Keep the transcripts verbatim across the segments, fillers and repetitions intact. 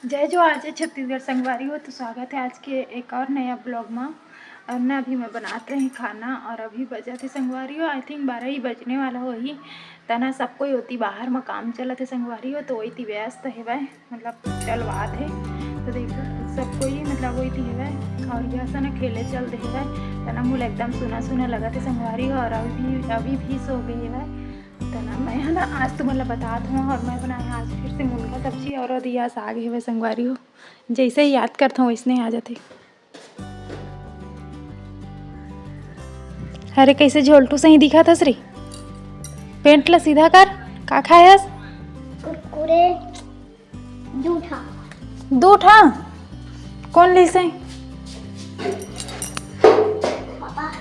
जय जोहार, जय छत्तीसगढ़ संगवारी हो। तो स्वागत है आज के एक और नया ब्लॉग में। और ना अभी मैं बनात रही खाना और अभी बजत हे संगवारी हो, आई थिंक बारह ही बजने वाला होही। तना सब कोई ओती बाहर में काम चलत हे संगवारी हो, तो ओती व्यस्त हेवय, मतलब चलवात हे। तो देखो सब कोई मतलब ओती हेवय और यह सन खेले चल दे हेवय। तना मोला एकदम सुना सुना लगत हे संगवारी हो, और अभी अभी भी सो गए हेवय। तना मैं है ना आज तुमन ला बतात हूँ, और मैं बनाए आज फिर से मुनगा सब्जी और दिया साग हेवय संगवारी हो। जैसे ही याद करत हूँ वैसने आ जाथे। अरे कैसे झोलटू सही दिखत हस रे। पेंट ला सीधा कर। का खाए हस? कुरकुरे। दू ठा। दू ठा? कौन लीसे? पापा।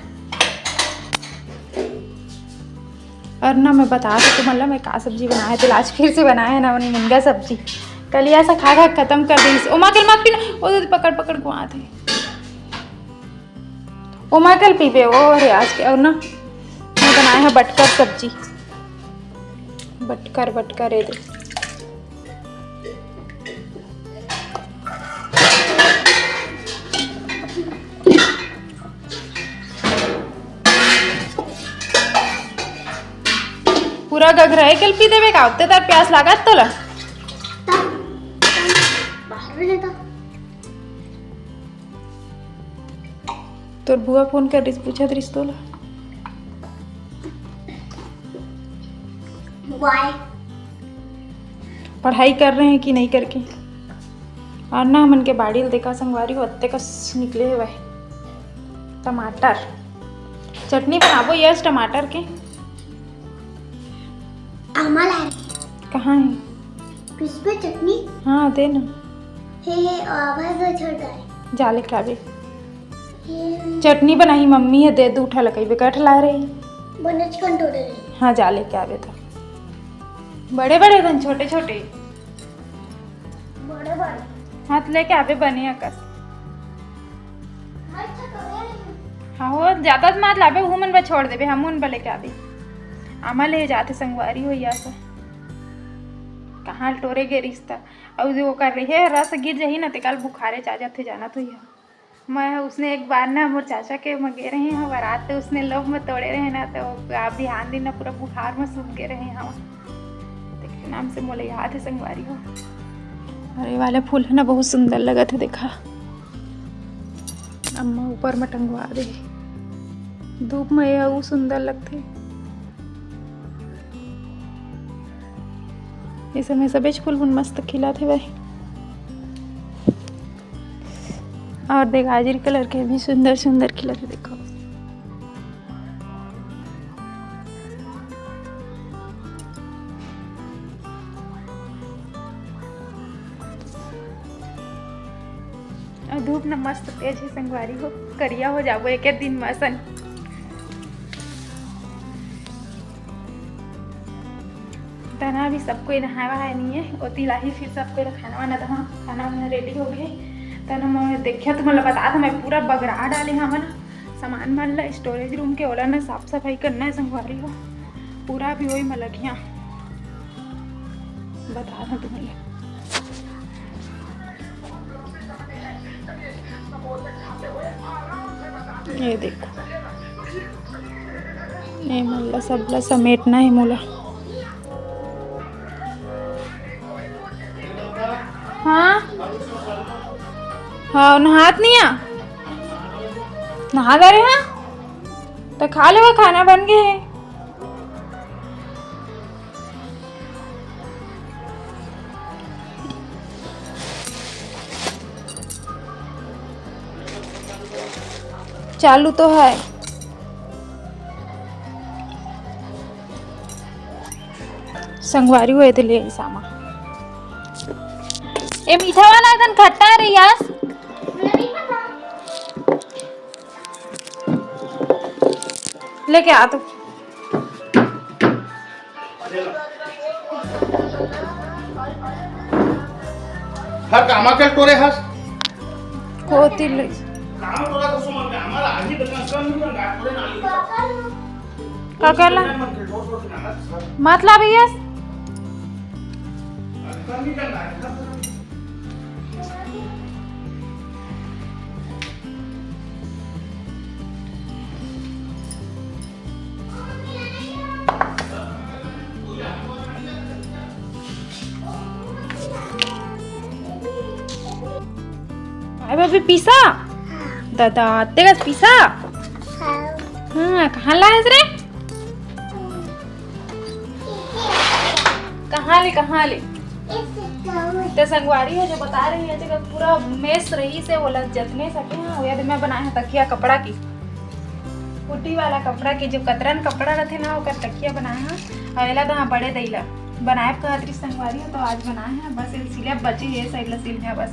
और ना मैं बता दूँ तुमन ला मैं का सब्जी बनाए, तो आज फिर से बनाए है ना मन मुनगा सब्जी। कल यह सा खा खा खत्म कर दीस। ओ माँ कल मत पीना, ओ दूध पकड़ पकड़ गुआत हे। ओ माँ कल पीबे, ओ रे आज के। और ना मैं बनाए है बटकर सब्जी, बटकर बटकर ए दे। पूरा गगरा ए कल पी देबे का? उत्ते तार प्यास लागत तोला? तब, तब बाहर में रहता। तोर बुआ फोन कर रिस, पूछत रिस तोला। Why? पढ़ाई कर रहे हैं कि नहीं करके। और ना हमन के बाड़ी ल देखा संगवारी हो, अत्ते कस निकले हेवय टमाटर। चटनी बनाबो यस टमाटर के। आमा ला। कहाँ है? क्रिस्पी चटनी। हाँ दे ना। हे हे आवाज झड़ गए। जा लेके आबे। ये चटनी बनाही मम्मी हे, दे दू ठा लगइबे, कै ठा लाए रही। बनेच कंटोरे रही। हाँ जा लेके आबे तो। बड़े बड़े धन छोटे छोटे। बड़े बड़े। हाँ तो लेके आबे बने अकस। हाँ हो ज्यादा तो मत लाबे, उहू मन बर छोड़ देबे, हम उन बर लेके आबे। आमा ले जाथे संगवारी हो या से। कहाँ टोरे गे रिस त। अउ जो ओकर रहे रस गिर जाही ना, तेकर बुखारे च आ जाथे, जानत होही। मैं उसने एक बार ना मोर चाचा के म गे रहे हंव बारात, तो उसने लोभ में तोड़े रहे ना, तो आप बिहान दिन ना पूरा बुखार में सूख गे रहे हंव। तेकरे नाम से मोला याद हे संगवारी हो। अरे वाला फूल है ना, बहुत सुंदर लगत हे, देखा अम्मा ऊपर में टंगवा दे हे। धूप में ये अउ सुंदर लगथे। ये समय सबेच फूल मन मस्त खिलत हेवय। और देख, गाजरी कलर के भी सुंदर सुंदर खिलत हे, देखो। और धूप न मस्त तेज हे संगवारी हो, करिया हो जाबो एक दिन मसन। तना भी सब कोई नहाए वहाए नहीं है, ओती लाही फिर सब कोई खाना वाना दहा, खाना वाना रेडी हो गए। तना मैं देखिया तुमन ला बता था, मैं पूरा बगरा डाले हवन सामान मन ला स्टोरेज रूम के, ओला ना साफ सफाई करना है संगवारी हो, पूरा भी वही में लगिया। बता था तुमन ला। ये देखो, ये मन ला सबला समेटना है मोला। हाँ, हाँ, नहात नहीं आ, नहा डारे हाँ, तो खा लेवा, खाना बन गए है। चालू तो है। संगवारी हुए थे ले सामा। ए मीठा वाला एकदम खट्टा है रे यार। लेके आ तू। हर कामा के टोरे हस। कोती ले। काम तोरा तो सुमन के, हमारा आही बदला कम नहीं बन रहा, थोड़े ना लिखा। का कहला? मन के डोर डोर के ना सर। मतलब ये? कम नहीं बन रहा है, सर। आय भाभी, पीसा? दादा, तेगस पीसा? हाँ। हाँ, कहाँ लायस रे? कहाँ ले, कहाँ ले? ते संगवारी हो जो बता रही है, तेगस पूरा मेस रहिसे, ओला जतने सके हैं, वो याद मैं बनाए हैं तकिया कपड़ा की, कुटी वाला कपड़ा की, जो कतरन कपड़ा रहते ना, ओकर तकिया बनाए हैं। और एला तो हाँ, बड़े दई ला बनाए कहत रही संगवारी हो, तो आज बनाए हैं। बस एला सिले बचे, ये साइड ला सिल है बस,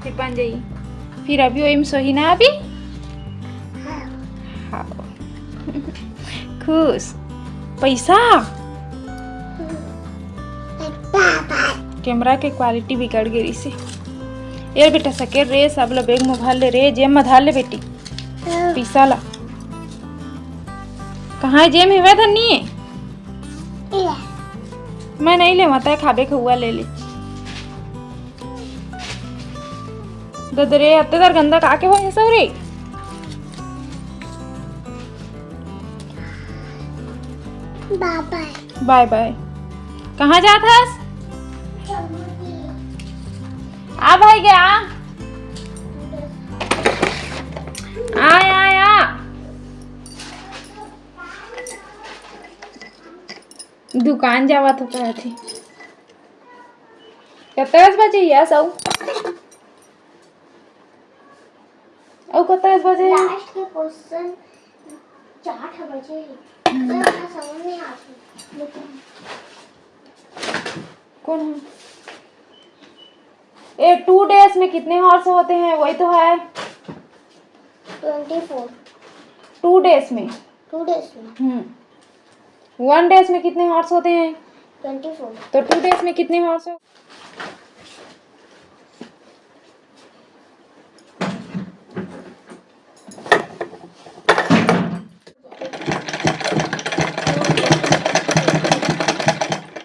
फिर बन जाई। फिर अभी वही में सोही ना अभी। हाँ। खुश। पैसा। कैमरा के क्वालिटी बिगड़ गई से। ए बेटा, सकेट रे, सब ला बैग में भर ले रे, जेब में धर ले बेटी। पीसा ला। कहाँ है जेब में? धन्नी है। मैं नहीं लेवा, तय खाबे खउआ ले ले। ददरे, अत्ते दर गंदा काके होय हे सब रे? बाय बाय। बाय बाय। कहाँ जात हस? आ भाई गया। आ, आ, आ। दुकान जावत हो कहत हे। कतका बजे हे साऊ? अउ कतका बजे हे? लास्ट के क्वेश्चन चार ठो बचे हे। हम्म। तो हमरा समझ नहीं आती। लेकिन कौन है? ए, टू डेज में कितने हॉर्स होते हैं? वही तो है। Twenty four. टू डेज में। Two days hmm. हम्म। वन डेज में कितने हॉर्स होते हैं? Twenty four. तो टू डेज में कितने हॉर्स हो?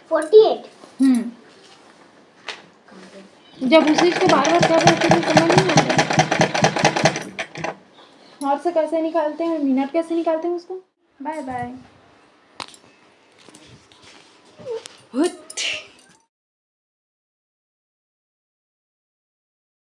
Forty eight. हम्म। जब उसी को बार बार कर रहे थे तो समझ नहीं आ रहा। हॉर्स कैसे निकालते हैं, मिनट कैसे निकालते हैं उसको? बाय बाय। हुत।